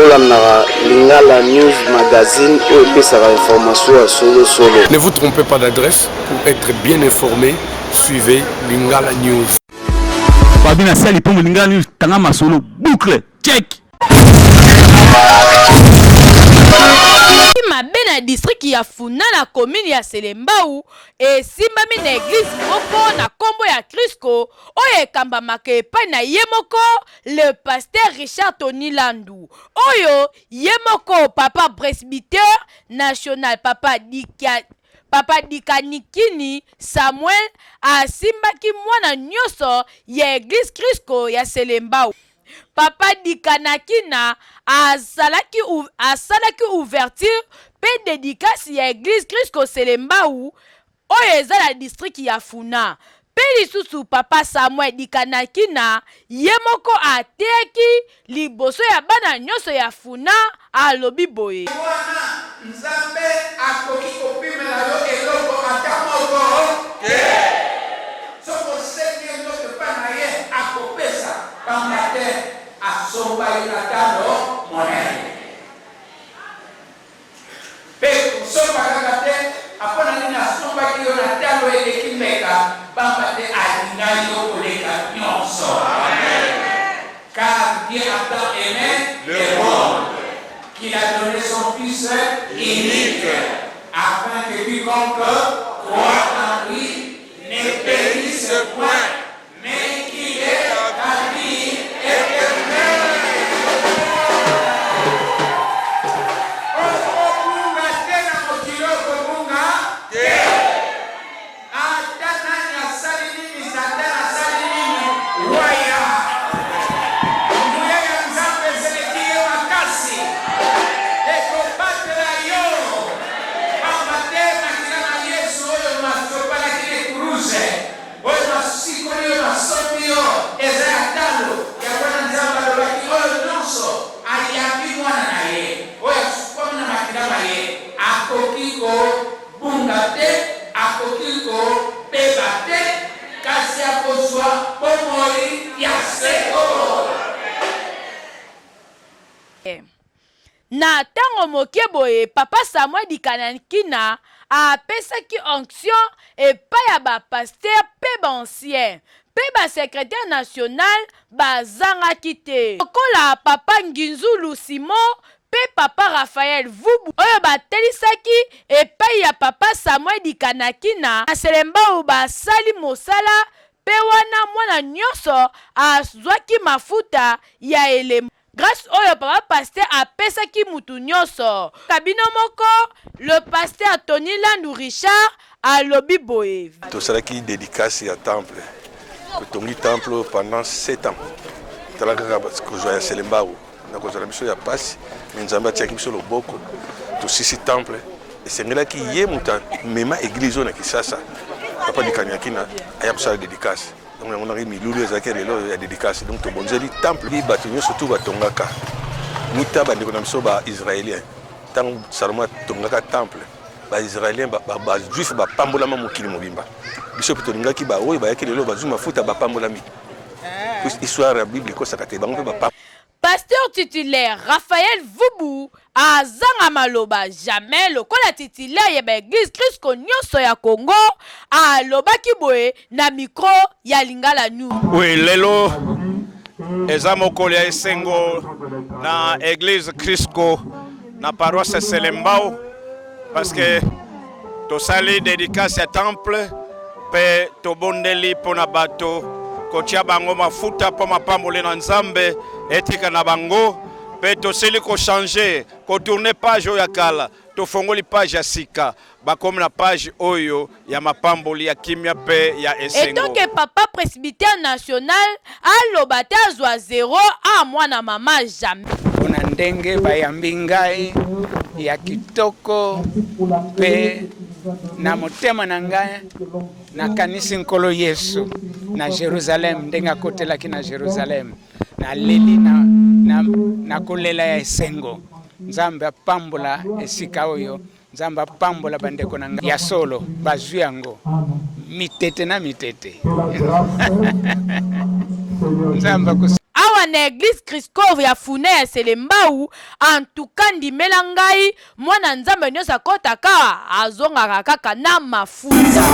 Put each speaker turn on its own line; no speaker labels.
Bolandaka Lingala News Magazine oyo epesaka information ya solo solo.
Ne vous trompez pas d'adresse pour être bien informé, suivez Lingala News.
Fabi na sali pombo Lingala News tanga masolo boucle check.
Mabe na district ya Funa na commune ya Selembao esimbami na eglise moko na kombo ya Crisco oyo ekambamaka epai na ye moko le pasteur Richard Tony Landu oyo ye moko papa presbytère national papa Dikia Papa Dikanikini Samuel asimbaki mwana nyoso ya eglise Crisco ya Selembao. Papa Dikanakina azalaki asalaki ouverture pe dedicace ya eglise Crisco Selembao oyo eza na district ya Funa. Pe lisusu Papa Samuel Dikanakina ye moko ateyaki liboso ya bana nionso ya Funa, alobi boye.
Yango wana, Nzambe akoki kopimela yo eloko ata moko te. Soki osengi eloko epai na ye, akopesa, pamba te asomba yo na talo monene. Mpe kosomba kaka te, mpo na nini asombaki yo na talo eleki mbeka? Pamba te alinga yo koleka nyonso. Car Dieu a tant aime le monde qu'il a donne son fils unique, afin que quiconque croit en lui ne perisse point, Mais qu'il ait la vie eternelle. Okobunga te na mokili oyo okobunga te. Ata nani asali nini, Satana asali nini, waya. Nguya ya Nzambe ezeleki ye makasi. Ekobatela yo. Pamba te makila na Yesu oyo masopanaki na ekuruze Oyo basikoli yo, basombi yo, eza ya talo. Yango wana Nzambe alobaki, oyo nionso ayambi Mwana na ye, oyo asukwami na makila ma ye, akoki kobunga te, akoki kobeba te, kasi akozua bomoi ya seko.
Na tango moke boye, Papa Samuel Dikanankina apesaki onction epai ya ba pasteurs mpe ba anciens mpe ba secretaires national bazangaki te lokola Papa Nginzulu Simon mpe Papa Raphaël Vubu oyo batelisaki epai ya Papa Samuel Dikanakina na Selembao basali mosala mpe wana mwana nionso azwaki mafuta ya elembo. Grace oyo papa pasteur apesaki mutu nioso ka bino moko le pasteur Tony Landu Richard alobi boye.
Tosalaki dedicace ya temple, totongi temple oyo pendant 7 ans. Tala kaka kozwa ya Selembao na kozwa na biso ya pasi, mais Nzambe atiaki biso loboko, tosisi temple. Esengelaki ye moto amema eglise oyo na Kisasa, papa Dikaniakina aya kosala dedicace. Donc yango naki milulu ezalaki ya lelo ya dedicace. Donc tobonzeli temple bato nyonso tu batongaka muta bandeko na biso ba israélien. Ntango Salomo atongaka temple, ba israélien ba, ba, ba juif bapambolama mokili mobimba. Biso mpe tolingaki baoyo bayaki lelo bazwi mafuta bapambolami. Histoire ya Bible ekosaka te, bango mpe bapambolami.
Pasteur titulaire Raphaël Vubu azanga maloba jamais lokola titulaire ya ba eglise Chrisco nionso ya Congo alobaki boye na micro ya Lingala News.
Oui, lelo eza mokolo ya esengo na eglise Chrisco na paroisse Selembao parce que tosali dedicace ya temple mpe tobondeli mpo na bato kotia bango mafuta mpo mapamboli na Nzambe etika na bango mpe tosili kochange kotourne page oyo ya kala tofongoli page ya sika bakomi na page oyo ya mapamboli ya kimia mpe ya esengo.
Etant que papa presbytère national aloba te azua zero ah mwana mama jamais.
Pona ndenge bayambi ngai ya kitoko pe na motema na ngai nakanisi Nkolo Yesu na Jerusalem ndenge akotelaki na Jerusalem naleli na, na, na kolela ya esengo. Nzambe apambola esika oyo Nzambe apambola bandeko na ngai ya solo bazwi yango mitete na mitete. Nzambe akosa.
Awa na eglise Chriscov ya Funa ya Selembao, en tout cas ndimela ngai, mwana Nzambe nionso akotaka azongaka kaka na mafuta.